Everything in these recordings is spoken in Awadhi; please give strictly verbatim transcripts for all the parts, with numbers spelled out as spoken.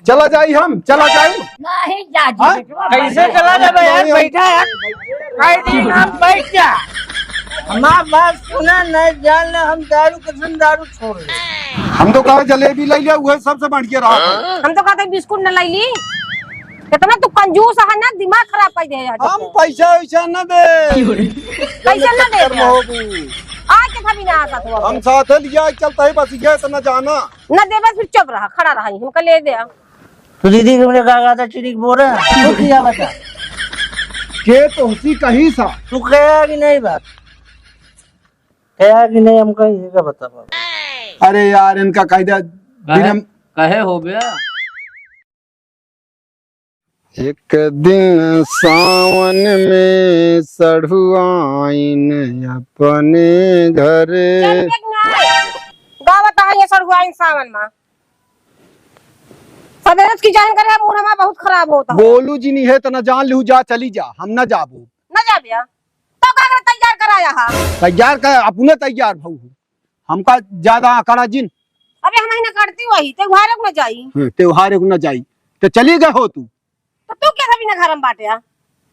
चला जाई हम, चला जाई। नहीं जा जी हाँ? बेटवा, कैसे चला जाबे यार? बैठा यार। कई दिन हम बैठ जा। हमार बात सुना, नहीं जान ले, हम दारू कसम दारू छोड़ ले। हम तो कहा जलेबी ले लिया, वह सबसे बढ़िया रहा। हम तो कहते बिस्कुट न ले ली। कितना तू कंजूस है ना, दिमाग खराब कर दे यार। हम पैसा वैसा न दे। पैसा न दे चक्कर में दे। होबू। आज के भाभी ना आता तो हम साथ लिया चलता है, बस ये इतना जाना। न देबे फिर चुप रहा, खड़ा रहा, हमका ले दे। तो दीदी के हमरे का कहा था, चीनी के बोरा, तू किया बता? के तोहसी कही सा? तू कहा कि नहीं बात? कहा कि नहीं, हमका ये का बता बाबा? अरे यार, इनका कायदा कहे, बिना कहे हो गया। एक दिन सावन में सढ़ुआइन अपने घर। चल, देख ना। गावत है ये सढ़ुआइन सावन में। सबेरे से किचाइन करे, मूड हमार बहुत खराब होता है। बोलू जी नहीं है, तना जान लिहू, जा, चली जा, हम ना जाबू। ना जाबे? तो का करे तैयार कराया हा? तैयार कर, अपने तैयार भऊ। हमका ज्यादा आकड़ा जिन। अबे हम ही ना करती वही, त्योहार को ना जाई। हम्म, त्योहार को ना जाई। तो चली गए हो तू? तो तू क्या अभी ना घर में बाटे आ?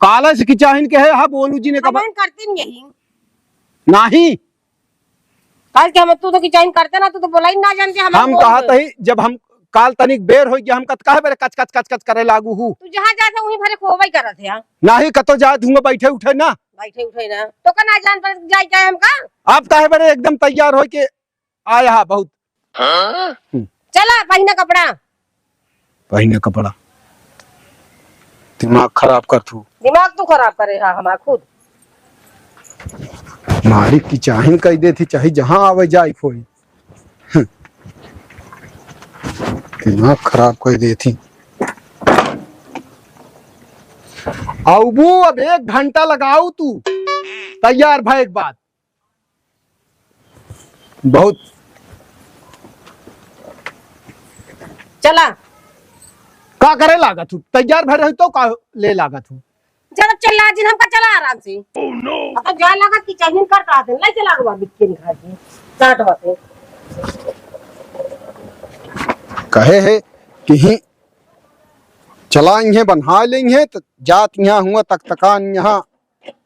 काले से किचाइन के है, हाँ, बोलू जी ने हम कब? हम करती नहीं यही। नहीं। काल के हम, तू तो किचाइन करते ना, तू तो बोला ही ना जानते हम हम कौन कहा है। तही, जब हम काल तनिक बेर हो गया, हम कत काहे बरे कच कच कच कच करे लागू हूँ। तू जहाँ जाते वहीं भरे खोबई करत है। नहीं, कतो जाए धुआं बैठे उठे ना। बैठे उठे ना। तो का ना जान पर जाए क्या हमका? आप काहे बरे एकदम तैयार हो के आया हा बहुत। हाँ? हम्म। चला, पहिना कपड़ा। पहिना कपड़ा। दिमाग खराब कर तू। दिमाग तू खराब करे हा हमार खुद। मारी किचाइन कह देती, चाहे जहाँ आवे जाए कोई। हम्म। दिमाग खराब कह देती। आउबू, अब एक घंटा लगाऊ तू। तैयार भए के बाद। बहुत। चला। का करे लागत हूँ? तैयार भर रही तो का ले लागत हूँ? चला, चला, जिन हमका चला आराम से। Oh, no! अब तो जाए लागत कि चाहिए कर रहा थे, ले चला रुआ बिक्के निकाल के, चाट बाटे। कहे है कि ही चला इन्हें बन्हा लेंगे तो जात यहाँ हुआ तक तकान यहाँ।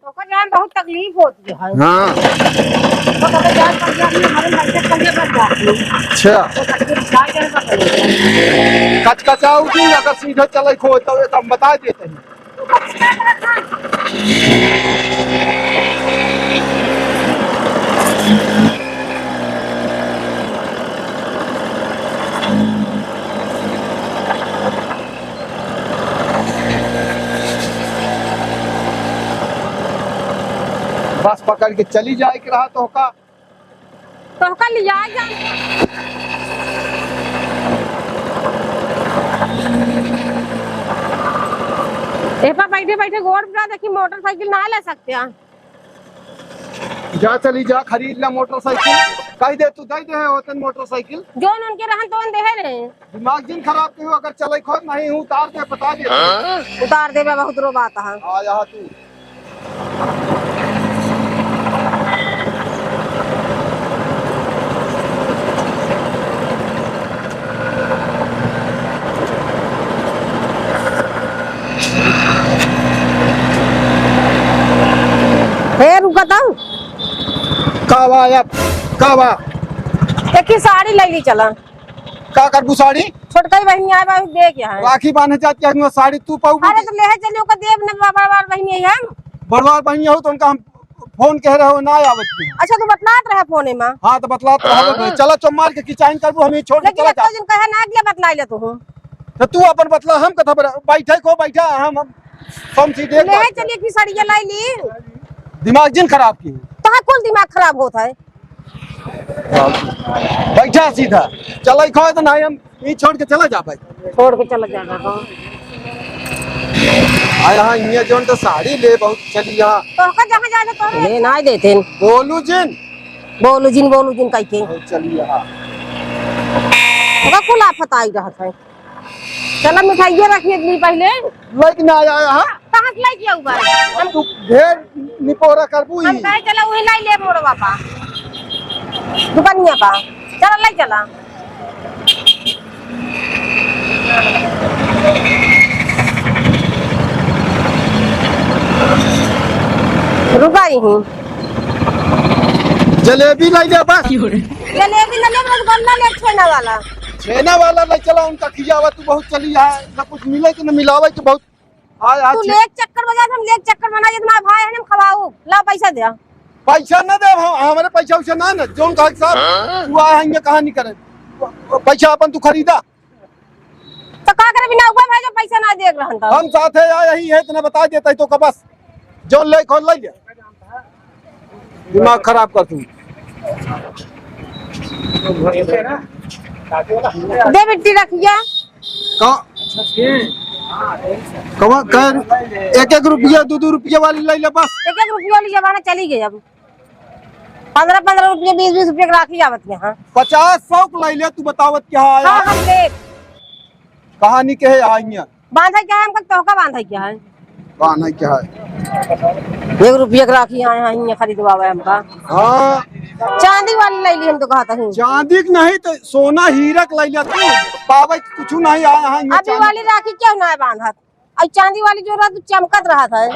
ओकर जान बहुत तकलीफ होती है। हाँ। तो कभी जान पड़ गया, अपने हरे घर से पहले बच जाती है। अच्छा। तो तकलीफ उठा के बच जाती है। कचकचाऊ की अगर सीधे चले खो तो ये तो हम बता देते हैं। बस पकड़ के चली जाए के रहा तोहका। तोहका लिया जा। ए पर बैठे बैठे गोड़ पिरा देखी, मोटरसाइकिल ना ले सकते हैं। जा चली जा, खरीद ला मोटरसाइकिल। कह दे तू दे दे है होतन मोटरसाइकिल। जोन उनके रहन तोन देहे रहे। दिमाग जिन खराब कहियो, अगर चले खोज नहीं हूँ उतार दे, बता दे। उतार देबे, बहुत रो बात है। आ जा तू। हे रुका तो। का बा अब? का बा? एक ही साड़ी ले ली चला। का करबू साड़ी? छोटकई बहिनी आए बा, देख यहाँ। राखी बांधे जात के साड़ी तू पाऊ? अरे तो लेहे चलियो का देव न बा-, बा-, बा-, बहिनी है हम। बड़वार बहिनी हो तो उनका हम फोन कह रहे हो ना आवत की। अच्छा तू बतलात रहे फोन में। हाँ तो बतलात रहे हो। चला चो मार के किचाइन करबू, हम ही छोड़ के लेकिन चला एक जा। दिन कहे ना अगले बतलाई ले तू। तो तू अपन बतला, हम कथा पर बैठे को बैठा हम, हम समझी देख लेहे बात। चलिए कि साड़िया लाई ली। दिमाग जिन खराब की। तोहार कुल दिमाग खराब होत है। बैठा सीधा। चल, ई खोए तो नहीं, हम ई छोड़ के चला जा भाई। छोड़ के चला जाना तो। आ यहाँ, यहाँ जोन तो साड़ी ले बहुत चली यहाँ। तो का जहाँ जाने तो ले ना देते। बोलू जिन। बोलू जिन, बोलू जिन कह के। बहुत चली यहाँ। ओका कुल आफत आई रहत है। चला मिठाइये रखिए एक दिन पहले। लेके ना आया, हाँ? कहाँ से लेके आऊ बा? हम तू ढेर निपोरा करबू हम ही। कहे चला वही लाई ले मोड़ बाबा। दुकानिया बा। चला लाई चला। रुका यहीं। जलेबी लाई ले बस। जलेबी ना ले, रसगुल्ला ले, छेना वाला। छेना वाला ले चला, उनका खियावा, तू बहुत चली है, ना कुछ मिले कि ना मिलावे कि बहुत। आज, आज तू छे- ले एक चक्कर बजा, हम ले एक चक्कर बना, ये तुम्हारा भाई है, हम खवाऊ। ला पैसा दे। पैसा ना दे, हम, हमारे पैसा उसे ना, ना, जोन कहा कि साहब, हाँ? तू आया है, ये कहानी करे। पैसा अपन तू खरीदा। तो का करे बिना हुआ भाई, जो पैसा ना दे रहन तो? हम साथे आए यही है, इतना बता देता है तो का बस। जो ले खोल ले। दिमाग खराब कर तू। दे बिट्टी रखिया। का? कमा कर एक एक रुपया, दो दो रुपया वाली ले ले बस। एक एक रुपया वाली जमाना चली गई अब। पन्द्रह पन्द्रह रुपया, बीस बीस रुपया के राखी आवत में, हाँ। पचास सौ के ले ले, तू बतावत क्या है? हाँ, हम ले। कहानी के है आइया? बांधे क्या है हमका, तोहका बांधे क्या है? बांधे क्या है? एक रुपया के राखी आए हैं, ये खरीदवावे हमका। हाँ। चांदी वाली ले ली हम तो कहत हूँ। चांदी के नहीं तो सोना हीरा के ले ले तू, पावे के कुछ नहीं आया है, ये अभी चांदी वाली राखी क्यों ना है बांधत? और चांदी वाली जो रहत, चमकत रहत है।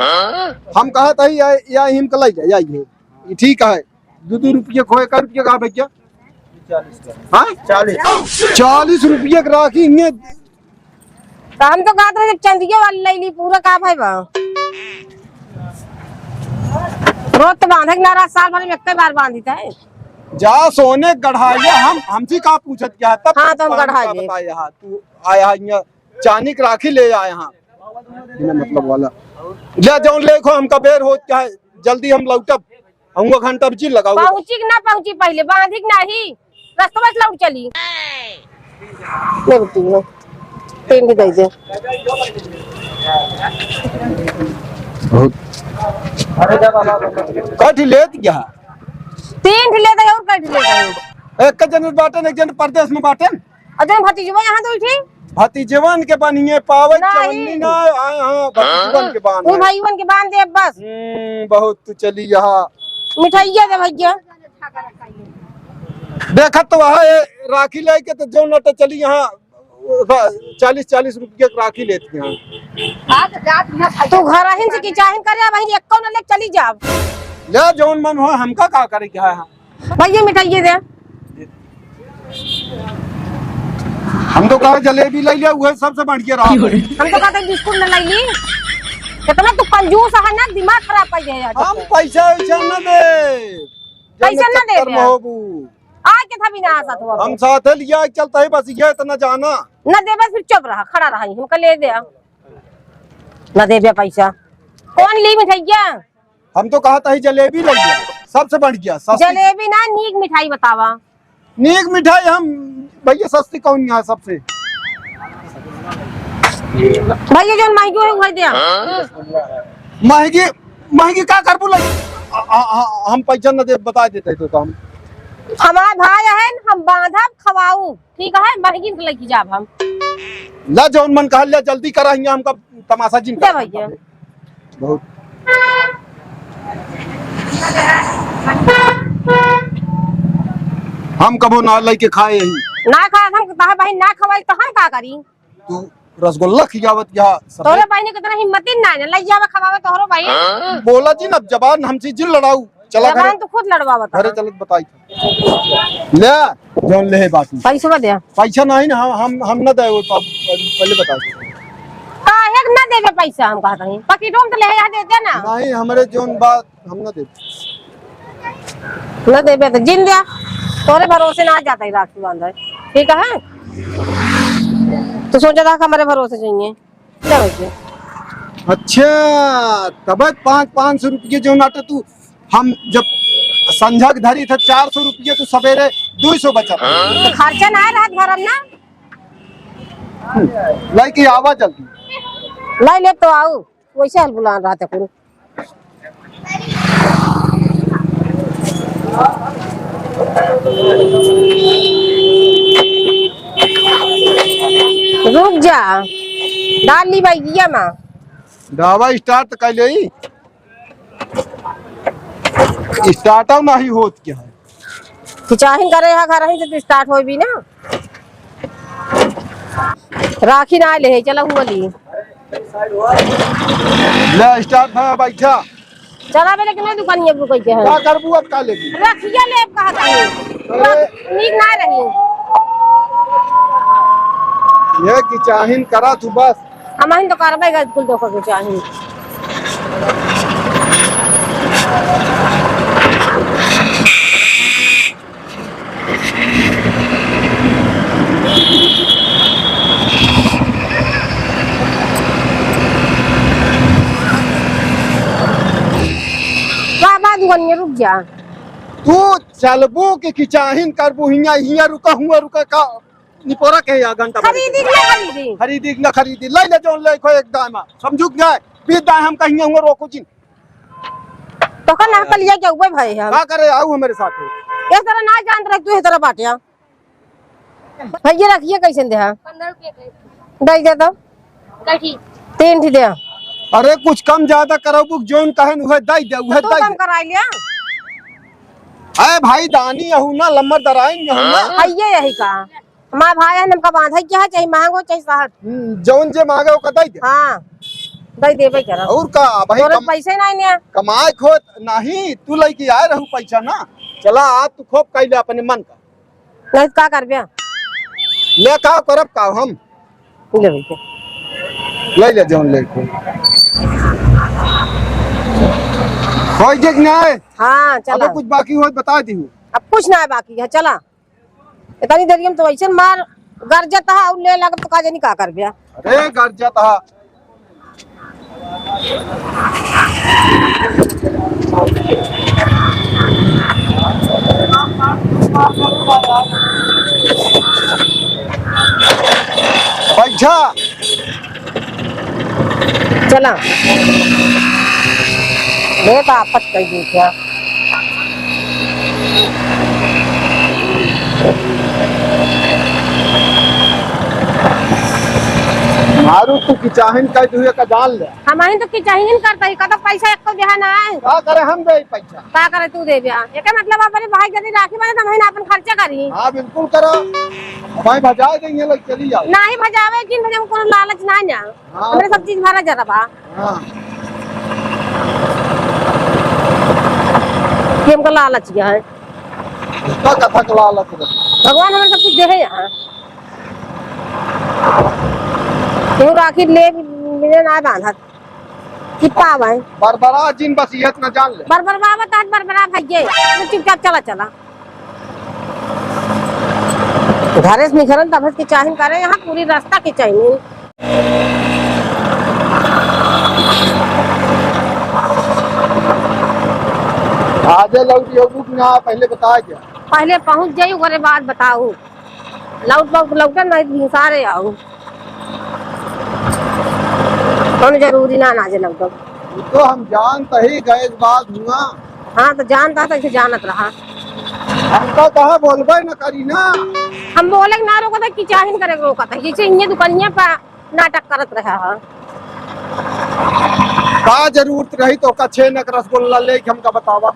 हम कहत है, या, या हिम के ले जा, या ये। ई ठीक है, दो दो रुपये खोए का रुपये का भैया? हाँ? चालीस। चालीस रुपये के राखी इन्हें। तो हम तो कहत रहे, जब चंदिया वाली ले ली, पूरा का भाई बा? रोज तो बांधे के ना रहा, साल भर में एक बार बांधित है। जा सोने गढ़ाइया, हम, हमसे का पूछत क्या है? तब हाँ, तो हम हमका गढ़ाइए। बताए, हाँ, तू आया है यहाँ, चांदी के राखी ले आए, हाँ, बिना मतलब वाला। ले जौन ले खो, हमका बेर होत क्या है, जल्दी हम लौटब। हमको घंटा बिची लगाओ। पहुँची कि ना पहुँची, पहिले बांधी कि नाही, रस्तवा से लौट चली। ले बेटी, ले। तीन ठे दे दे। बहुत। कथी लेत क्या? तीन ठे लेत है और कथी लेत है? एक का जन बाटन, एक जन परदेश में बाटन। अजन भतीजवा यहाँ दो थी। भतीजवन के बनिए पावे नहीं। चवन्नी ना, हाँ, हाँ, भतीजवन के बान वो है। भाईवन के बान दे बस। हम्म, बहुत तू चली यहाँ। मिठाइया दे भैया। देखत तो वहाँ ये राखी लेके तो जो नट चली यहाँ, चालीस चालीस रुपये की राखी लेती हैं। तू घर आहिन से कि चाहिन करे, अब आहिन एक्को न ले चली जाब। ले जौन मन हो, हमका का करे क्या है? भैया मिठाइये दे। हम तो कहा जलेबी ले लिया, वह सबसे बढ़िया रहा। हम तो कहते बिस्कुट न ले ली। कितना तू कंजूस है ना, दिमाग खराब कर दिया यार। हम पैसा वैसा न दे। पैसा न दे चक्कर में दे। होबू। आए के था बिना साथ हुआ। हम साथ लिया चलता है, बस ये इतना जाना। न देबे फिर चुप रहा, खड़ा रहा, हमका ले दे। न देबे पैसा। कौन ली मिठाइया? हम तो कहत ही जलेबी ले लिया, सबसे बढ़िया, सस्ती। जलेबी ना, नीक मिठाई बतावा। नीक मिठाई हम, भैया, सस्ती कौन यहाँ सबसे? भैया, जौन महंगी है, वही दे। महंगी, महंगी का करबू ले? आ, आ, आ, हम पैसा न दे, बता देते तो काम। हमार भाई है, हम बांधब, खवाऊ। ठीक है, महंगी से लेके जाब हम। ला जौन मन कहल ला, जल्दी करा, हियां हमका तमाशा जिन दे कर। भैया। बहुत। हम कबो ना लेके खाए ही। ना खाए, हम कहा भाई ना खवाई तो हम का करी? तू रसगुल्ला खियावत या सब। तोरे बहिनी के इतना हिम्मत ही ना है, लइ जावे खवावे तोहरो बहिन। बोला जिन, अब जबान हमसे जिन लड़ाऊ। चला घरे। जबान तो खुद लड़वावत घरे है। चलत बताई। ले, जौन ले बाकी। पैसवा दे। पैसा नहीं ना, हम, हम, हम ना दे, वो पा-, पहले बता दे। काहे के ना देबे पैसा, हम कहत हई। पकिटो में तो ले, यहाँ दे दे ना। नहीं, हमरे जौन बात हम ना देब। ना देबे तो जिन दे। तोरे भरोसे ना जाता ही राखी बांधे। ठीक है? तो सोचा था कि हमारे भरोसे चाहिए। ले भैया। अच्छा, तब पाँच, पाँच सौ रुपये जो नाटे तू, हम जब संझा के धरी थे चार सौ रुपये, तो सवेरे दो सौ बचा। तो खर्चा ना रहत घर में ना। हम्म, लइके आवा जल्दी। लाई ले तो आऊ, वैसे हल बुलान रहते कुल। रुक जा, डाल ली बैगिया में। डावा start कर ले। Start नहीं होत क्या है? तो चाहे करे है घर ही से तो start होई भी ना। राखी ना ले, चला हुआ ली। ले, start भा, बैठा। चला बे, लेकिन नहीं दुकानिया रुकै के है। का करबू अब, का लेबू? रखिया लेब कहा था। अरे। नीक ना रही। ये किचाहिन करा तू बस। हमहिन तो करबै गए कुल धोखा के चाही। का बात बनिए, रुक जा। तू चलबू कि किचाहिन करबू? हियाँ, हियाँ रुका, हुआँ रुका, का निपोरा के या घंटा भर खरीदी के? कि ना खरीदी? खरीदी कि ना खरीदी? ले ले जौन ले को एक दामा। समझू कि नहीं? बीस दाए हम कहीं हुआँ रोकू जिन। तो का ना कलिया के उबे भाई हम। का करे, आऊ हमरे साथे। ये तरह ना जानत रहे तू, ये तरह बाटिया। भैया रखिए कैसे दे हा? पन्द्रह रुपये के। दे दे तो। कठी। तीन ठी दे। अरे कुछ कम ज्यादा करबू, जौन कहन उहे दे दे, उहे तू दे कम दे। कराई लिया। अरे भाई दानी यहू ना, लम्बर दराइन यहू ना। हाँ, ये यही का। हमार भाई है, हमका बांधे क्या है, चाहे मांगो, चाहे सहट। हम्म, जौन जे मांगे ओका दे दे। हाँ, दे देबे करा। और का भाई, तोरे कम-, पैसे नहीं ने। कमाए खोत नहीं, तू लइके आए रहू पैसा ना। चला आज तू खूब कइले अपने मन का। नहीं तो का करबे? ले का करब का हम? ले भैया। ले ले जौन ले को। होई जे कि नहीं? हाँ, चला। अबे कुछ बाकी होत बता दिहू। अब कुछ ना बाकी है, चला। इतनी देर में तो ऐसे मार गरजत हा और ले लगब तो का जानी का करबे। अरे गरजत हा। बैठा। चला। बहुत आफत कई दी क्या। मारू तू किचाहिन कह दुए का जान ले। हमहिन तो किचाहिन करता ही, कतौ पैसा एको देहा ना है। का करे हम दे पैसा? का करे तू देबे? एके मतलब अपने भाई जदी राखी बांधे त हमहिन अपन खर्चा करी। हाँ, बिल्कुल करा। भाई भजाए देंगे, लोग चली जाओ। नाही भजावे, जिन भजावे, कोनो लालच ना ना। हाँ। हमरे सब चीज भरा जरा बा। हाँ। कि हमका लालच गया है। उसका कथा का लालच रहे। भगवान हमरे सब चीज देहे यहाँ। केहू राखी ले, मिले ना बांधत। कि पावे। बरबरा जिन बस ये इतना जान ले। बरबरा बता, बरबरा भैये। तू चुपचाप चला, चला। घरे से निकलन तब से किचाहिन करे, यहाँ पूरी रास्ता किचाहिन। आजे लौट अउबू कि ना, पहले बता जा। पहले पहुँच जाई, ओकरे बाद बताऊ। लौट, लौट, लौटन नहीं, भिनसारे आऊ। कौनो जरूरी ना, ना जे लौटब। वो तो हम जानत ही गए के बाद हुआ। हाँ, तो जानता था, इसे जानत रहा। हमका कहा बोलबे न करी ना। हम बोले ना रोकत है, किचाहिन करे रोकत है, जैसे इन्हें दुकानिया पा नाटक करत रहा है। का जरूरत रही तो का छेना के रसगुल्ला लेके हमका बतावा?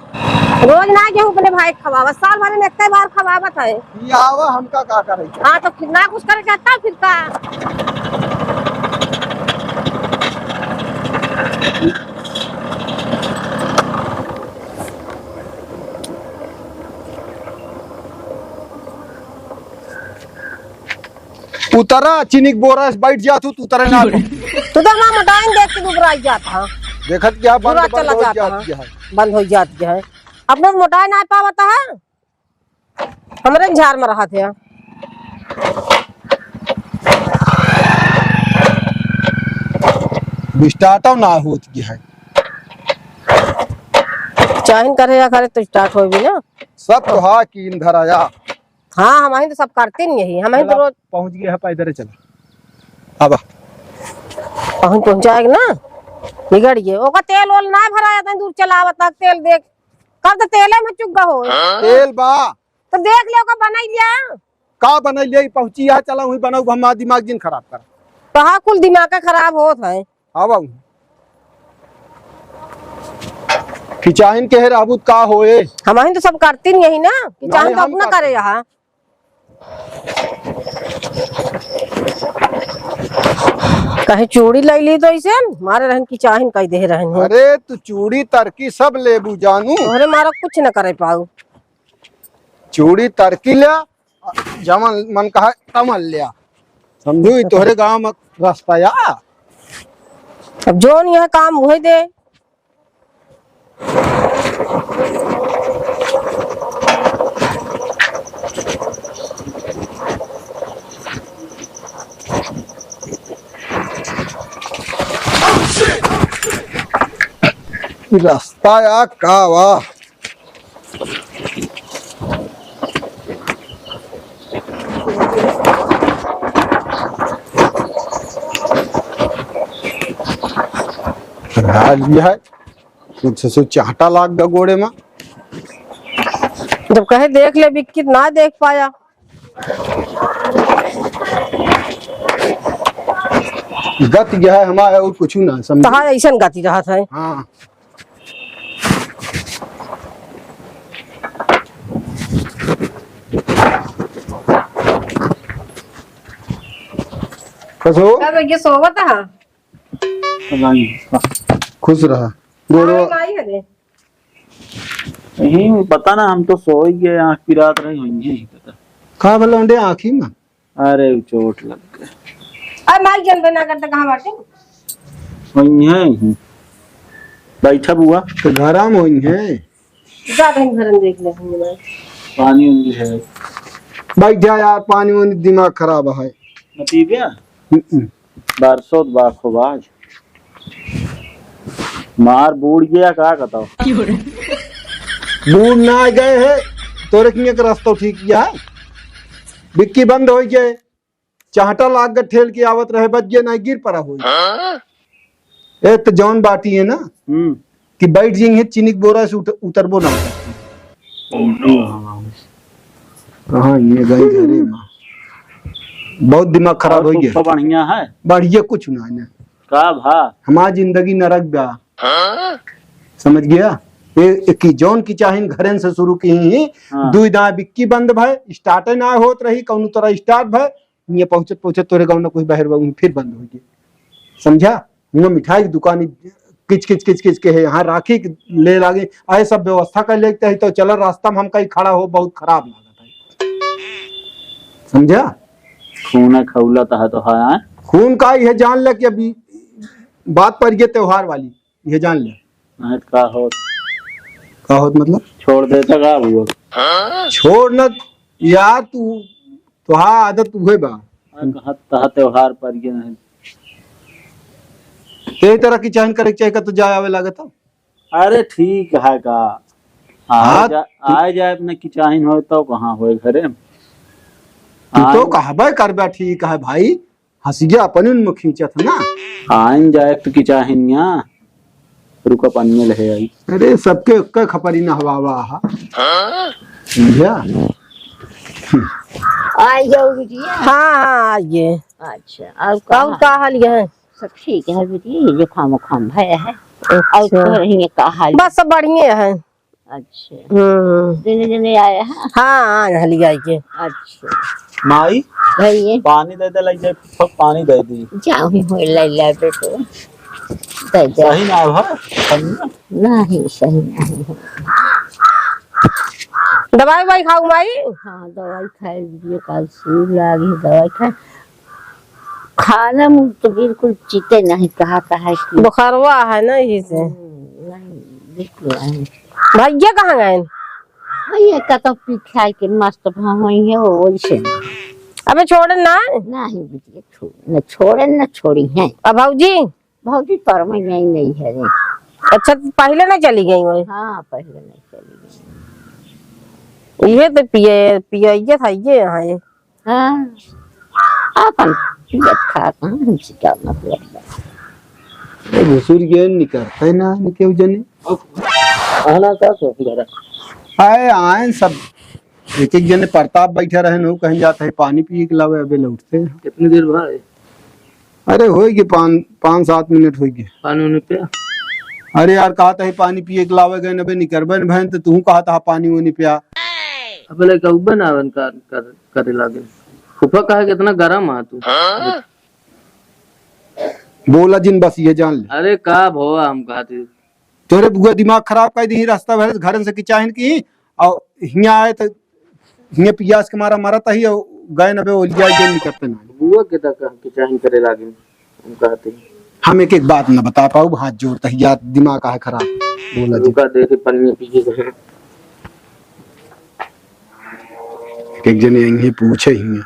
रोज ना केहू अपने भाई के खवावा, साल भर में एक बार खवावत है। ई आवा हमका का करे? हाँ, तो फिर ना कुछ करे चाहता, फिर का? उतरा, चीनी के बोरा से बैठ जात हूँ, तू उतरे ना। तू तो हमार मोटाइन देख के दुबराई जात हा। देखत क्या बंद, बुरा बंद चला हो जात जात हा। क्या है? बंद हो जात क्या है? अपने मोटाई ना पावत है, हमरे झार में रहत है। स्टार्टो ना होत क्या है? चाहिन करे या करे तो स्टार्ट होई भी ना। सब तो हा कीन धराया। हाँ, हमहिन तो सब करते नहीं यही, हमहिन तो चला, रोज पहुँच गया है, पैदल चला। अब पहुँच, पहुँचाएगा ना, बिगड़ गए। ओका तेल ओल ना भराया, तनी दूर चलावत तक तेल देख, कब तो तेले में चुक गो हो। तेल बा। तो देख ले, ओका बनाई लिया। का बनाई लिया, पहुँची है, चला वही बनाऊ, हमारा दिमाग जिन खराब कर। कहा कुल दिमाग का खराब होत है। आवा हूँ। किचाहिन के है रहबूत का होए? हमहिन तो सब करतीन यही ना, किचाहिन नहीं, तो हम अपना करते। करे यहाँ। कहे चूड़ी लइ ली तो ऐसे मारे रहन की चाहिन कह दे रहन है। अरे तू चूड़ी तरकी सब लेबू जानू। अरे मारा कुछ न करे पाऊ। चूड़ी तरकी ल्या, जमन मन कहा तमन ल्या। समझू, ई तोहरे गाँव में रास्ता या। अब जोन यह काम हुए दे। ई रास्ता या का वा? हाल ये है, कुछ से चाहटा लाग गया गोड़े में। जब कहे देख ले बिक्की, ना देख पाया। गति यह है हमारा, और कुछ ना समझ। तहार ऐसन गति रहत है। हाँ। कसो? का भैया सोवत हा? खुश रहा। गोरो। हाँ, माई हरे। यही पता ना, हम तो सोई गए, आँख पिरात रही, होइहैं ही पता। का भला उंडे आँखी में? अरे, उ चोट लग गए। अरे, माई जन बना करते कहाँ बाटे? होइहैं ही। बैठा बुआ। तो घरा में होइहैं। जा कहीं घर में देख ले, हम लोग। पानी उनी है। बैठ जा यार, पानी उनी, दिमाग खराब है। न पीबे? हम्म। बरसोत बा खूब आज। मार बूड़ गया का कहता? बूड़ ना गए है, तोरे किए के रास्ता ठीक किया है। बिक्की बंद हो गए, चाहटा लाग के ठेल के आवत रहे, बच गए ना, गिर पड़ा हो। ए, तो जौन बाटी है ना, हम्म। कि बैठ जाएंगे, चीनी के बोरा से उठ-, उतरबो ना। Oh no। कहाँ ये गई घरे में? बहुत दिमाग खराब और हो गया। कुछ बढ़िया है? बढ़िया कुछ ना है ना। का भा? हमार जिंदगी नरक बा। समझ गया? ये, ये की जौन की चाहिन घरन से शुरू की ही, हाँ। दुई दाएं बिक्की बंद भय, start ना होत रही, कौनो तरह start भय, ये पहुँचत पहुँचत तोरे गाँव ना कोई बहर बा, फिर बंद हो गया। समझा? हुआं मिठाई की दुकान किच किच किच किच के है, यहाँ राखी के ले लागे, आए सब व्यवस्था कर लेते हैं, तो चला रास्ता में हम कहीं खड़ा हो, बहुत खराब लागत है। समझा? खून है खौला तहा तो है, हाँ? खून का ये जान ले कि अभी बात पर ये त्योहार वाली, ये जान ले। नहीं तो का होत? का होत मतलब? छोड़ देता का हुआ? छोड़ न यार, तू, तोहार आदत उहे बा। हाँ, कहा तहा त्योहार पर ये नहीं। ते तरह की चाहन करे के चाहे का तो जाए आवे लागत हो। अरे ठीक है का, आए हाँ, जा-, तू आए जाए अपने की चाहिन होए तो कहाँ होए घरे। तू तो आए कहबे करबे ठीक है भाई, हंसिया अपन उनमें खींचत है ना। आइन जाए तो की चाहिन या, रुका पनिया ले आई। अरे सबके ओक्के खपरी नहवावा हा। समझा? आई जाओ बिटिया। हाँ, हाँ, आइए। अच्छा, और का और हाल? का हाल ये है? सब ठीक है बिटिया, ये जुकाम उखाम भय है। अच्छा। और तोहरे हियां का हाल? बस सब बढ़िया है। अच्छा। हम्म। दिने दिने आए हैं? हाँ, हाँ, हली आई के। अच्छा। माई, भैया। पानी दे दे, लग जाए, फुफा पानी दे दी। जाओ ही होए, ले ले बेटो। दे दे। सही ना है, सही ना? नहीं, सही नहीं है। दवाई ववाई खाऊ माई? हाँ, दवाई खाए, ये काल सुई लागी, दवाई खाए। खाना मुँह तो बिल्कुल चिते नहीं, कहा, कहा कि बुखारवा है ना, यही से। हम्म, नहीं, बिल्कुल नहीं। भैया कहाँ गए? भैया का तो पी खाए के मस्त भाव है, वो वैसे ना। अबे छोड़े ना। नहीं बिटिया, छो-, न छोड़े न छोड़ी हैं। अब भौजी? भौजी तो मैं नहीं, नहीं है रे। अच्छा, पहले ना चली गई वही? हाँ, पहले नहीं चली गई। ये तो पिए, पिए, ये था, ये यहाँ ये। हाँ, आपन पियत खात हैं, हमसे क्या मतलब बा? ए, भुसुर के निकरते ना, निके जने। आना का सो, जरा। आए, आए सब, एक एक जने प्रताप बैठे रहे न, कहीं जाते हैं पानी पिए के लावे, अबे लौटते हैं। कितनी देर भाई? अरे, होई गे पाँच, पाँच सात मिनट होई गे। पानी उनी पिया? अरे यार, कहत है पानी पिए के लावे गए, अबे निकरबे न भैन, तो तू कहत है पानी उनी पिया। अबे लइका उबे ना आवन का, कर, करे लागे। फूफा कहे कि इतना गरम है तू। हाँ? बोला जिन, बस ये जान ले। अरे का भवा, हम कहत ही। तोरे बुआ दिमाग खराब कर दी, रस्ता भर घरन से किचाहिन की, और हियाँ आए तो हियाँ पियास के मारा मरत ही, और गए न बे ओलिया के निकलते ना। बुआ के तक हम किचाहिन करे लागे, हम कहत ही। हम एक एक बात न बता पाउब, हाथ जोड़त ही, यार दिमाग काहे खराब। बोला जी। रुका, देखे पनिया पीछे से। एक जने यहीं पूछे ही।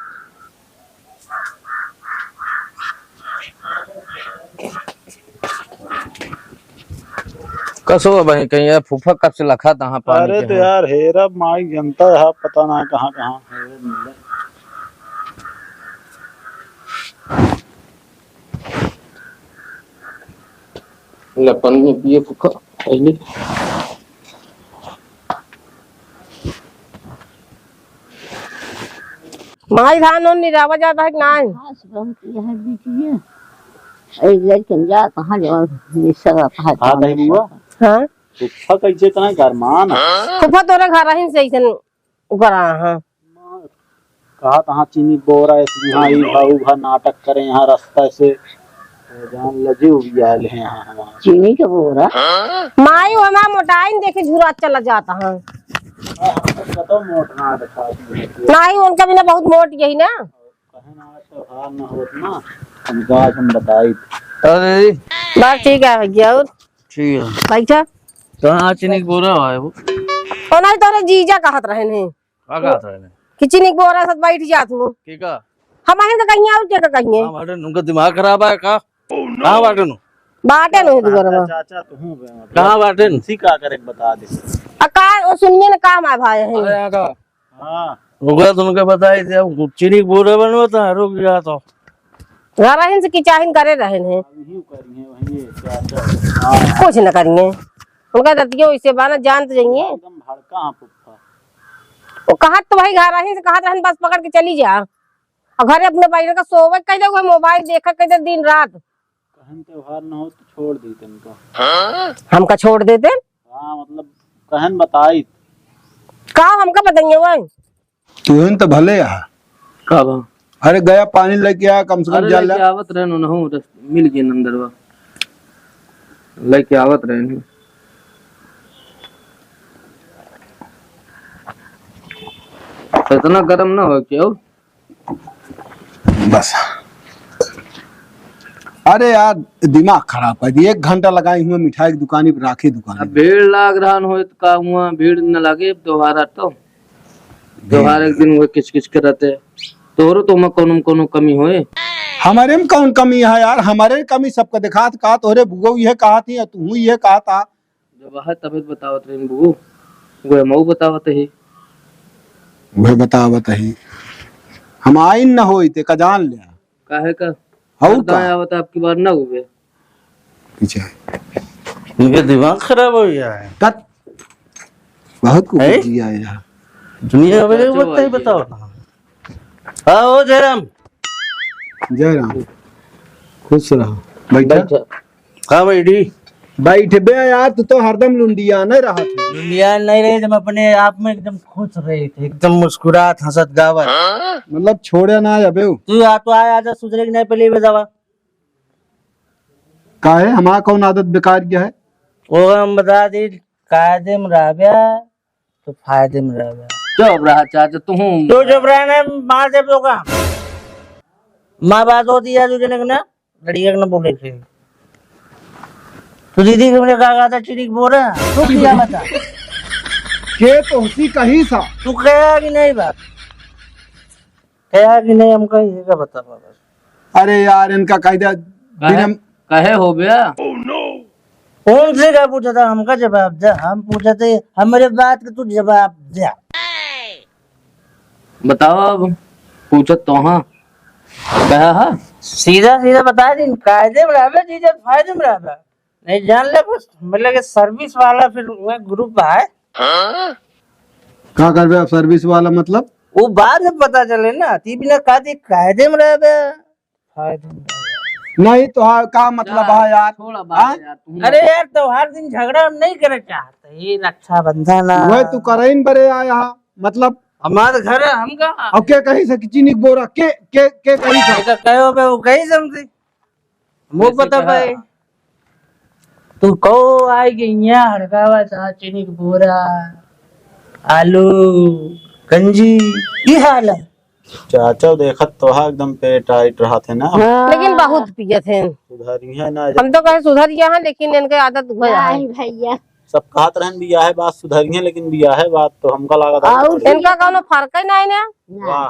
कसो भाई, कहीं यार फूफा कब से लखा तहाँ पानी अरे के तो हैं। यार, हेरा माई जनता है, पता ना कहाँ कहाँ है। ले, पनिया पिए फूफा, पहले। माई धान ओन निरावा जात है कि नाहीं? हाँ, सुबह हम किए हैं बीजिए। एक जन के जा, कहाँ जाओ, ये सब आप हाथ हाँ, में नहीं हुआ? हाँ। फूफा कैसे इतना गरमान है? फूफा तोरे घरहिन से ऐसन उगरा, हाँ। कहा तहाँ चीनी बोरा ऐसे यहाँ ई भा ऊ भा नाटक करे यहाँ रस्ता से। जान लजे उबियाल है यहाँ हमार। चीनी के बोरा? माई वो हमार मोटाइन देखे झुरा चला जाता है। हाँ, हमको कतो मोट ना दिखा दी है। नाहीं, उनका बिना बहुत मोट यही ना। कहे ना त्योहार ना होत ना, हम गाज हम बताई। अरे। बस ठीक है भैया, और? ठीक है। बैठा। कहाँ चीनी के बोरा है वो? ओ नाहीं, तोरे जीजा कहत रहे नहीं। का कहत रहे? कि चीनी के बोरा साथ बैठ जात हूँ। के का? हम अहिन का कहिए और के का कहिए? हाँ, बाटे, उनका दिमाग खराब है का? कहाँ बाटे नु? बाटे नु दुगरवा। चाचा, तू हूँ बे, मतलब, कहाँ बाटे नु? उसी का करे बता दे। आ का, वो सुनिए ना, काम आ भाई है। अरे, यहाँ का? हाँ। रुका, तुमके बताई दे, चीनी के बोरा बनवा था, रुक जा तो। घरहिन से किचाहिन करे रहन है। अभी करिए, वही चाचा। हाँ। कुछ न करिए। उनका दतियो इसे बाना जानत जाइए। एकदम भड़का हाँ फुफ्फा। वो कहत तो वही घरहिन से कहत रहन, बस पकड़ के चली जा। और घरे अपने बहिन का सोवे कह दे, मोबाइल देखा कह दे दिन रात। कहन त्योहार न हो तो छोड़ दी तनको। हमका छोड़ देते? हाँ, मतलब कहन बताई। का हमका बताइए वही? तुहन तो भले आ। का बा? अरे गया पानी लेके आ, कम से कम अरे जा लेके ला। आवत रहे न, नहु रस-, मिल गए नंदरवा। लेके आवत रहे न। तो इतना गरम ना हो क्यों? बस। अरे यार, दिमाग खराब कर दिए। एक घंटा लगाई हुए मिठाई की दुकानी पर, राखी दुकानी अब पर। भीड़ लाग रहा न होए तो का हुआ, भीड़ न लागे अब दोबारा तो। भीड़। त्योहार एक दिन हुए किच किच करत है। तोहरो तो में कौनो न कौनो कमी होए। हमारे में कौन कमी है यार, हमारे कमी सबका दिखात का, तोहरे बुगो ये कहा थी, तू ये कहा था। जब वह तबियत बतावत रही बुगो, वो मऊ बतावत ही। वह बतावत ही। हम आइन न होई ते का जान लिया। काहे का? हऊ का? आवत आपकी बार ना हुए। पीछे। इनके दिमाग खराब हो गया है। तत बहुत कुछ हैं? जिया है यार। दुनिया में चाचा बताई भाई बताओ। हाँ, ओ जयराम। जयराम। खुश रहो। बैठा। बैठा। का बैठी? बैठबे यार, तू तो हरदम लुंडिया नहीं रहा था। लुंडिया नहीं रहे, जब अपने आप में एकदम खुश रहे थे, एकदम मुस्कुरात, हंसत, गावत। मतलब छोड़े ना अबे। तू आ तो आया, आजा सुधरे कि नहीं, पहले ये बतावा। काहे, हमारा कौन आदत बेकार गया है? वो हम बता दी, कायदे में रहबे तो फायदे में रहबे। चुप रहा चाचा, तू हूँ। तू चुप रहा ना, मार दे तो का। माँ बात होती है तुझे ना, लड़िया के ना बोले थे। तू दीदी के मेरे का कहा था, चिड़ी के बोरा, तू क्या बता? के तो उसी कही सा। तू कहा कि नहीं बात? कहा कि नहीं, हमका ये का बता बाबा। अरे यार, इनका कह दिया, कहे, बिना कहे हो गया? कौन से का पूछा था, हमका जवाब दे। हम पूछा थे, हमारे बात का तू जवाब दे। बताओ अब, पूछत तो हाँ। कहा हा? सीधा सीधा बता दिन, कायदे में रहबे, चीजें फायदे में रहबे। नहीं जान ले, बस मिले के सर्विस वाला फिर वह ग्रुप है। का करबे अब सर्विस वाला मतलब? वो बाद में पता चले ना, ती बिना का दी कायदे में रहबे। नहीं तो हाँ, का मतलब है यार? थोड़ा बात हाँ? है यार, तुम अरे यार, त्योहार दिन झगड़ा हम नहीं करे चाहते। ये रक्षाबंधन है। वह तू करइन बरे आया हा, मतलब हमारे घर है, हम का? अब के कही से कि चीनी के बोरा, के, के, के कही से? ये तो कहो बे, वो कही समझी। मुँह कैसे बता कहा? भाई। तू कौ आइ गई यहाँ हड़कावा सा चीनी के बोरा, आलू, गंजी, ई हाल है। चाचा देखत तो हा एकदम पेट टाइट रहत है ना। हाँ। लेकिन बहुत पियत हैं। सुधरिया ना। हम तो कहे सुधरिया हैं, लेकिन इनके आदत हुआ है। नहीं भैया। सब कहत रहन बियाहे बाद सुधरिया, लेकिन बियाहे बाद तो हमका लागत है और इनका कौनो फर्क ही नहीं ना। वाह।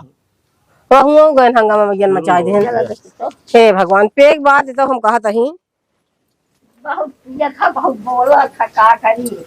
वहुओ गए हंगामा में जन मचाइ देहन। हे भगवान, पेग बात तो हम कहत हई। बहुत पियत है, बहुत बोलत है, का करी?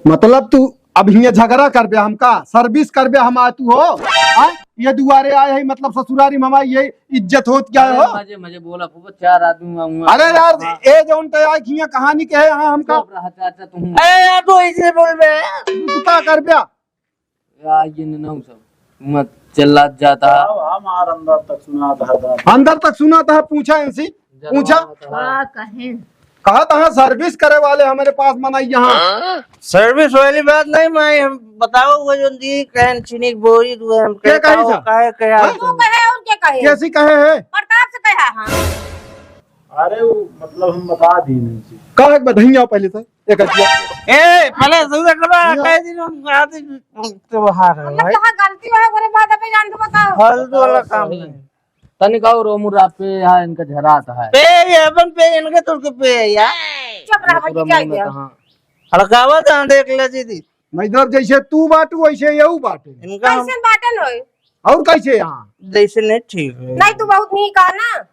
मतलब तू अब हियाँ झगड़ा करबे हमका, service करबे हम आए तू हो? हाँ? ये दुआरे आए है, मतलब ससुरारी में हमारी ये इज्जत होत क्या अरे हो? मजे, मजे बोला फूफा, चार आदमी हुआ, हुआ। अरे यार, हाँ। ए जौन ते आए हियाँ कहानी कहे यहाँ हमका। चुप रहा चाचा तुम। अरे यार, तू ऐसे बोल बे। तू का करबे? या, ये न, न, सब मत चिल्लात जाता है। अब हमार अंदर तक सुनात है, दादा। अंदर तक सुनात है, पूछा इनसे, जरा पूछा। बता। का कहें? कहा था service करे वाले हमारे पास मनाई यहाँ। Service वाली बात नहीं माई, हम बताओ वो जो दी कहन चीनी की बोरी दुए हम क्या कहे कही था? काहे कहे हाँ? तू कहे और क्या कहे? कैसी कहे है? प्रताप से कहा हाँ। अरे वो मतलब हम बता दी नहीं। कहे एक बार धैया पहले से। एक हटिया। ए, पहले सुबह करो, कह दिन हम आते त्योहार है मतलब भाई। कहाँ गलती है, ओकरे बाद अबे जान के बताओ। फालतू वाला काम नहीं। तनिक और उम्र आप पे यहाँ इनका झरात है। पे ये अपन पे, इनके तोड़ के पे है यार। चुप रह भाई, पूरा क्या मुंह में गया? कहाँ? हड़कावा जहाँ देख ले जी दी। मतलब जैसे तू बाटू वैसे यहू बाटे। इनका हम कैसन बाटन होए? और कैसे यहाँ? जैसे नहीं ठीक है। नहीं, तू बहुत नहीं कहा ना।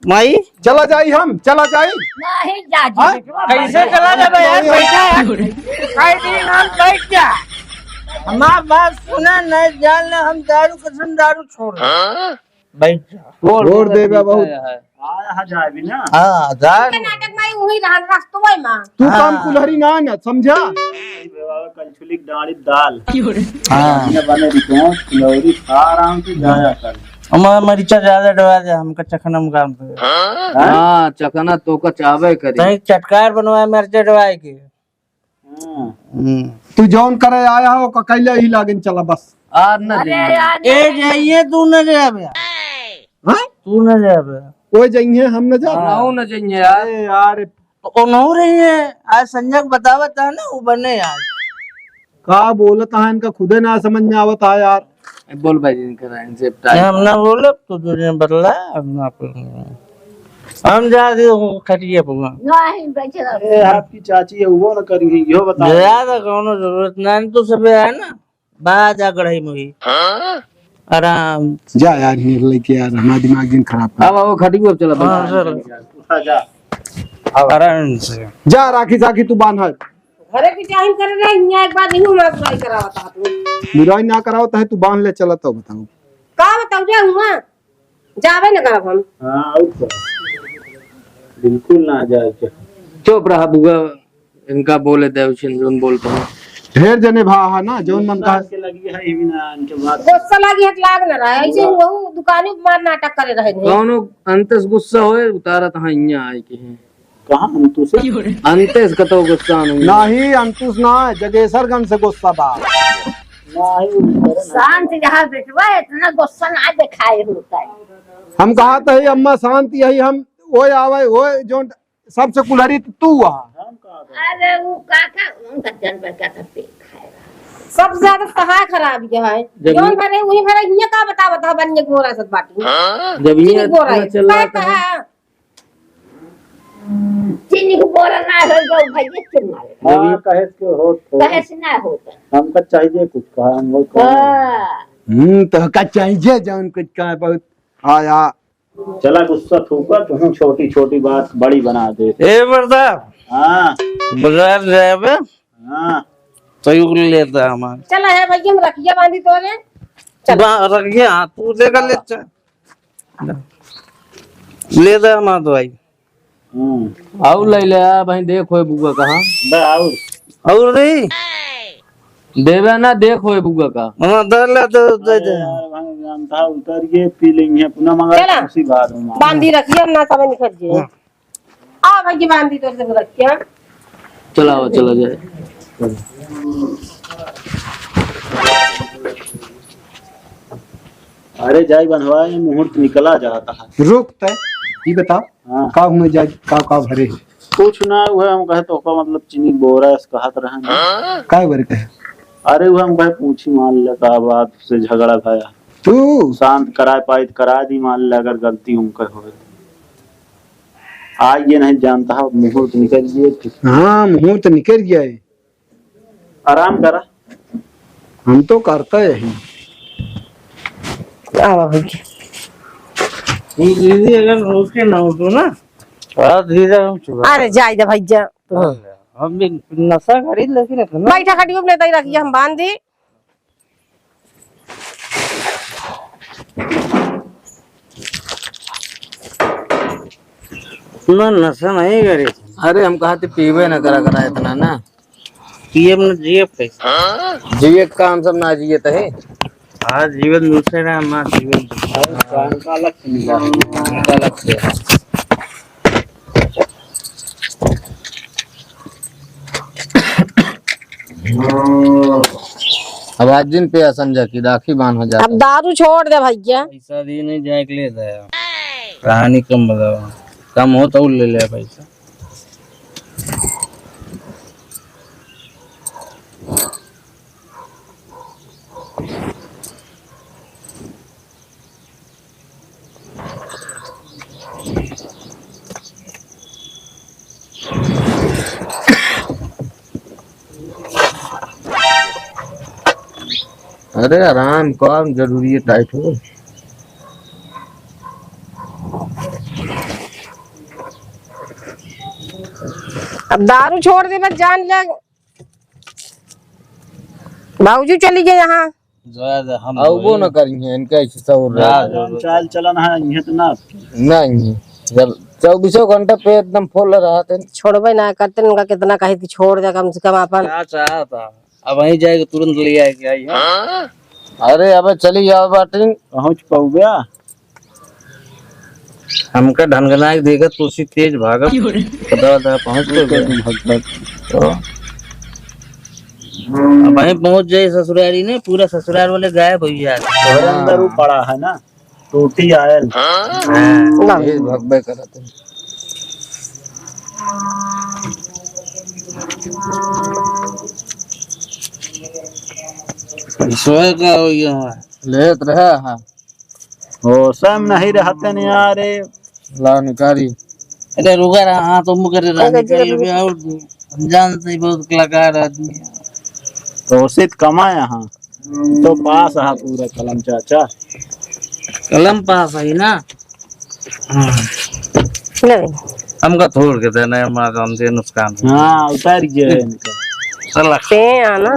माई? चला जाई हम, चला जाई। नहीं, जा जी, हाँ? बेटवा, कैसे चला जाबे यार? बैठा है। कई दिन हम बैठ जा। हमार बात सुना, नहीं जान ले, हम दारू कसम दारू छोड़ दे। बैठ जा। छोड़ देबे बहुत। आया है जाए भी ना। हाँ, जा। के नाटक में वही रहन रस्तवे में। तू काम हाँ। कुल्हरी ना ना, समझा? कल छुलिक डाड़ी दाल। हाँ। हमने बने रिटों, फुलौरी खा आराम से जाया कर। हमारा मरीचा ज्यादा डरा जा, हमका चखना में काम करे। हाँ? हाँ, चखना तो का चाहबे करी। तहीं चटकार बनवाए मरीचा डराए के। हाँ। हम्म। तू जौन करे आया हो, का कैले ही लागेन चला बस। आर न अरे देंगे। यार, ए, जाइए, तू न जाबे। हाँ? तू न जाबे। ओ जाइए, हम न जाबे। हाँ, न जाइए यार। अरे यार, तो उन्हों रही है, आज संजय को बतावत है ना, वो बने आज। का बोलत है, इनका खुदे ना समझ में आवत है यार। ए, बोल भाई, इनके ना, इनसे ये हम ना बोलब, तो तुझे बदला, हम ना बोलेंगे। हम जा रहे हो, खटिया पे। नहीं, बैठे रहो। ए, आपकी चाची है, वो ना करी है, यो बताओ। ज्यादा कौनो जरूरत ना है, तो सब है ना। बा जा गढ़ई मुही। हाँ? आराम से। जा यार, हियाँ लेके यार, हमारा दिमाग दिन खराब कर। अब, अब खटियो अब चला हाँ, बना। सर। उठा जा। अब आराम से। जा राखी साखी तू बांध। घरे की टाइम करे रहे, हियाँ एक बार नहीं हुआ बुराई करावत हाथ में। बुराई ना करावत है, तू बांध ले चला तो बताओ। का बताओ जा हुआ? जाबे न करब हम। हाँ, और क्या? बिल्कुल ना जाए के। चुप रहा बुआ, इनका बोले दे, उछिन जोन बोलता हूँ। ढेर जने भा हा ना, जौन मन गुस्सा का। के लगी है, ये भी ना, इनके बात। गुस्सा लगी है, लाग न रहा है। ऐसे हाँ। वहू दुकानी पे मार नाटक करे रहे थे। कौनो अंतस गुस्सा होए, उतारत हाँ, इहाँ आए के हैं। कहाँ अंतुस है? अंतेस कतो गुस्सा नहीं। नाही, अंतुस ना, जगेसरगंज से गुस्सा बा। नाही, शांत रहा बेटवा, इतना गुस्सा ना दिखाए होता है। हम कहा तो है, अम्मा शांत यही, हम वो आवे, वो जो सबसे कुल्हरी तो तू आ। अरे वो काका, उनका जन बचा था पेट खाए। सबसे ज्यादा कहाँ खराब ये है? जब जौन ये भरे, वही भरे, ये का बता, बता, बनिए गोरा सत बाटी। जब ये चीनी गोरा इतना है। चिल्लाता का है। कहा? चीनी को बोरा ना हो जाओ भैया, चुन मारे। हाँ, कहे से होत हो। कहे से ना होता। हमका चाहिए कुछ कहा, हम वो कहा। हाँ। हम्म, तो का चाहिए जौन कुछ कहा, बहुत आया। चला गुस्सा थूका, तुम छोटी छोटी बात बड़ी बना दे। ए प्रताप। हाँ। बाजार जाबे। हाँ। तैयो लेता हमार। चला है भैया, हम रखिया बांधी तोरे। चला। बा-, रखिया, हाँ, तू देखा ले, चल। ले दे हमार दवाई। हम्म। और ले ले, आ भाई, देख होए बुआ कहाँ। बे, और। और रे? देवे ना, देख होए बुआ का। हाँ, दे ले, दे, दे, अरे दे। यार, भाई, जानता है, उतर के पी लेंगे, अपना मगर चला। उसी बात में। बांधी रखिए, हम ना समझ निकल जाए। हाँ। आ भाई, बांधी तोर से रखिए। चलाओ, चला जाए। अरे जाई बंधवा, ये मुहूर्त निकला जाता है। रुक तय। ई बताओ, हाँ। का हुए जाए, का, का भरे? कुछ ना, उहे हम कहे तो का मतलब चीनी बोरा से कहत रहन। काय बरे कहे? अरे उहे हम कहे पूछी मान ले का बात से झगड़ा भया। तू? शांत कराए पाई तो करा दी मान ले अगर गलती उनकर होए। आज ये नहीं जानता है, मुहूर्त निकल गए। हाँ, मुहूर्त निकल गया है। आराम करा। हम तो करता यही। आवा भैया। दीदी, अगर रोज के ना उठो ना। हाँ, दीदी, हम चुप। अरे, जाई दे भैया। हम भी नशा करी, लेकिन इतना बैठा खटियो में नहीं रखिए, हम बांध दी। इतना नशा नहीं करी। अरे, हम कहा थे पीबे न करा करा इतना ना। पियब न जियब कैसे? जिए के काम सब ना जिए तहे। हाँ, जीवन दूसरे ना, हमार जीवन दूसरे। और काम का अलग से मिला है। काम का अलग से। अब आज दिन पे समझा कि राखी बांध हो जाता। अब दारू छोड़ दे भैया। पैसा दी नहीं जाए के ले दे। कहानी कम बताओ, कम हो तो ले ले पैसा। अरे आराम कर, जरूरी है टाइट हो। अब दारू छोड़ दे, बस जान ले। बाबूजी चली गए यहाँ। जाए दे, हम आउबो वही न करी हैं, इनका ऐसे सौर रहा। जा, जा, जा। चाल चलन है, इहे तो ना। नहीं, जब चौबीसों घंटा पे एकदम फुल रहते हैं। छोड़बे ना करते, उनका कितना कहे कि छोड़ दे कम से कम अपन। क्या चाहता? अब वहीं जाएगा, तुरंत ले आए के आई है। अरे अबे चली जाओ बाटिन। पहुँच पउबे? हमका ढनगनाइ के देखत तो उसी तेज भागत। क्यों रे? पता था पहुँच गए। भगत। तो अब वहीं पहुँच जाए ससुरारी ने, पूरा ससुरार वाले गायब हो जाए। घर अंदर वो पड़ा है ना, टूटी आयल। हाँ। ना। तेज भगबे करत है। सोए का हो गया है? लेत रहे, हाँ। होश में नहीं रहते नहीं यार, ये। ला निकारी। अरे रुका रहा, हाँ, तो मुकर रहा, अरे, निकारी जी, अभी और अनजान से बहुत कलाकार आदमी है। तो उसे तो कमाया, हाँ। तो पास है पूरा कलम चाचा। कलम पास है ना? हाँ। ले। हमका थोड़ के देना है, हमारा काम से नुकसान हो। हाँ, उतार गया है इनका। चला। ते आना।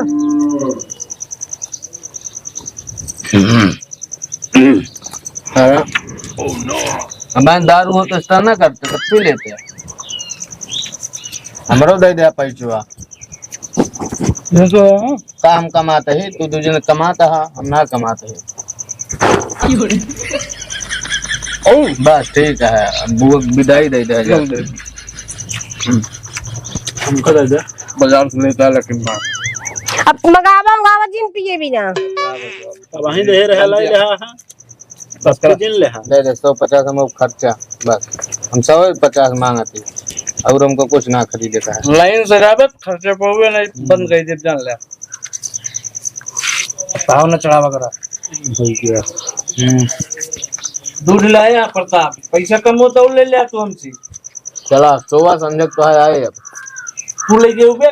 हाँ। हमारे दारू हो तो इस तरह ना करते, तो पी लेते। हमरो दे दे पैसवा। ये तो है। का हम कमाते ही, तू दू जन कमाता है, हम ना कमाते ही। ओ, बस ठीक है, अब वो विदाई दे दे जाते। हम्म। हमको दे दे। बाजार से लेता है, लेकिन बात। अब मंगावा, मंगावा, जिन पिए बिना। अब वहीं दे रहा, लाई रहा है। बस कर। जिन ले, हाँ। दे दे, सौ पचास हम खर्चा, बस। हम सौ पचास मांगत ही, और हमको कुछ ना खरीदे का है। लाइन से रहबे, खर्चा पउबे नहीं, हम्म। बंद कर दे, जान ले। भाव न चढ़ावा करा। भैया। हम्म। दूध लाया प्रताप, पैसा कम हो तो ले ले तू हमसे। चला, सोवा संजय तो है आए अब। तू ले गए उबे?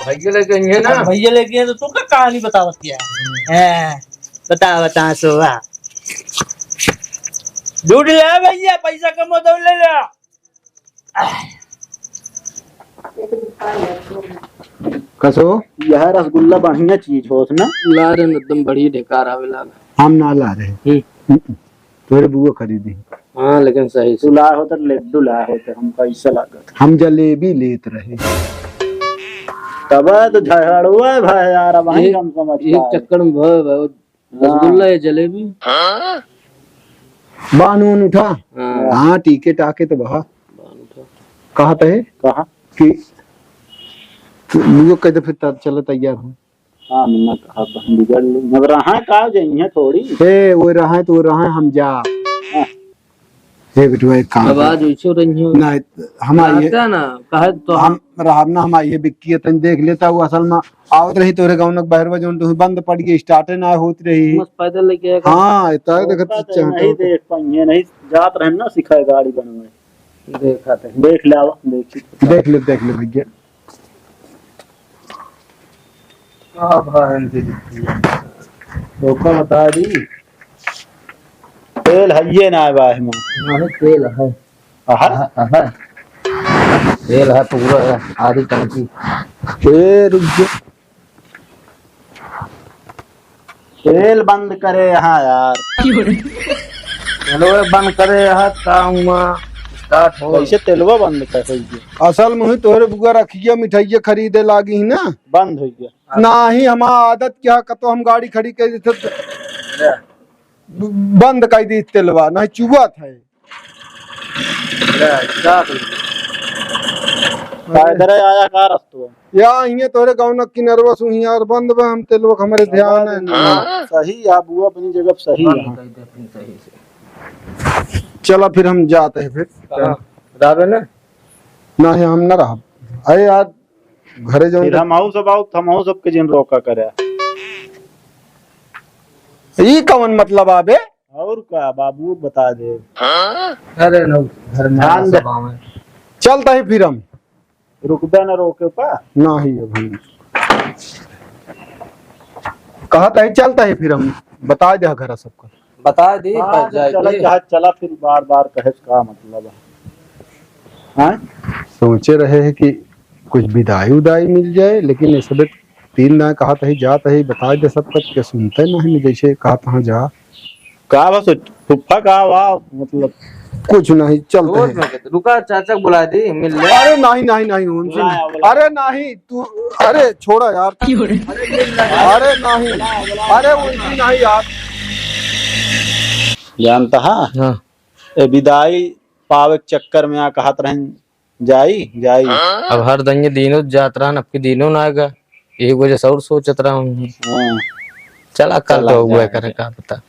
भैया लेके आएंगे ना। भैया लेके आए तो तू का कहानी बतावत है? हैं, बता, बता, सोवा। दूध ले भैया, पैसा कम हो तो ले ले। कसो? यह रसगुल्ला बढ़िया चीज होत ना। ला रहे न, एकदम बड़ी ढेकार आवे लाग। हम ना ला रहे। हम्म। हम्म। तोरे बुआ खरीदी। हाँ, लेकिन सही से। तू लाए हो तो लड्डू लाए हो तो हम कैसे लागत? हम जलेबी लेत रहे। तब तो झगड़ुआ है भाई यार, अब वहीं ये, हम समझ ये पाए। चक्कर में भय, भय, रसगुल्ला या जलेबी? बानून उठा। हाँ। हाँ, टीके टाके तो बहा। बान उठा। कहा तहे? कहा? कि तू लोग कहते फिर त-, चले तैयार हो। हाँ, मन्ना कहा तो हम बिगड़ लेंगे। अब रहा का जइहे थोड़ी। ए, वो रहा तो वो रहा, हम जा। हाँ। हे बिटुआ, एक काम कर। आवाज वैसे रही हो। ना, हमार ये रहता ना, कहे तो हम हम रहब ना, हमार ये बिक्की है, तनी देख लेता, वो असल में आवत रही तोरे गाँव नक बहरवा, जौन तुही बंद पड़ गई, स्टार्टे ना होत रही। बस पैदल लेके आएगा। हाँ, इतना देखत ओका तो चाहते नहीं हो। देख पाएंगे, नहीं जात रहे ना सिखाए गाड़ी बनवाए। देखा तो है। देख ले, आवा, देखी। देख ले, देख ले भैया। का भाई इनकी बिक्की है? धोखा बता दी। तेल हइये ना है बाहे में। नहीं, तेल है। अहा। अहा, अहा। तेल है पूरा, आधी टंकी। ए, रुक जा। तेल बंद करे यहाँ यार। तेलवा बंद करे यहाँ, का हुआ? स्टार्ट हो। कैसे तेलवा बंद कर सही है? असल में ही तोहरे बुआ रखिया मिठाइया खरीदे लागी ही ना। बंद हो गया। नाही, हमार आदत क्या, कतो हम गाड़ी खड़ी कर देते तो बंद कर दी तेलवा, नहीं चुआत है। ले, स्टार्ट हो गया। पैदल आया का रस्तो? या हिये तोरे गाँव न किनरवा सु हियाँ और बंद बा, हम तेलवा के हमरे ध्यान है ना। हाँ, सही है, बुआ अपनी जगह पे सही है। बंद कर दे अपनी सही से। चला फिर हम जाते हैं फिर। कहाँ? रहबे ना? नहीं, हम ना रहब। अरे यार, घरे जाऊँ फिर तो हम आऊ सब आऊ, हम आऊ सबके जिन रोका करे। ई कौन मतलब आबे? और का, बाबू बता दे। अरे नो, घर में ध्यान दे। सब आवे। चलता ही फिर हम। रुकबे न रोके पा। नाही, अब हम कहत है, चलता है, फिर हम बता दे घर सबका। बता दी, हाँ, बस जाए चला, के। चाहे चला, फिर बार बार कहे से का मतलब है? हाँ? सोचे रहे हैं कि कुछ बिदाई उदाई मिल जाए, लेकिन ये सब तीन दाएं कहत है, जात है, बता दे सबका, के सुनते नहीं, जैसे कहत हाँ जा। का बस फुफ्फा का वा, मतलब। कुछ नहीं, चलते रोज हैं। में कहते, रुका, चाचा को बुला दी, मिल ले। अरे नहीं, नहीं, नहीं, उनसे बुलाया, नहीं। बुलाया। अरे नहीं, तू, अरे छोड़ा यार। क्यों रे? अरे नहीं, अरे उनसे नहीं यार। जानता है? हाँ। ए विदाई पावे के चक्कर में आ कहत रहन, जाई, जाई। अब हर दंगे दिनों जात रहन, अब के दिनों ना आएगा। यही वजह से और सोचत रहा हूँ। हाँ। चला, कल चला तो हुआ जाए। करे, का पता।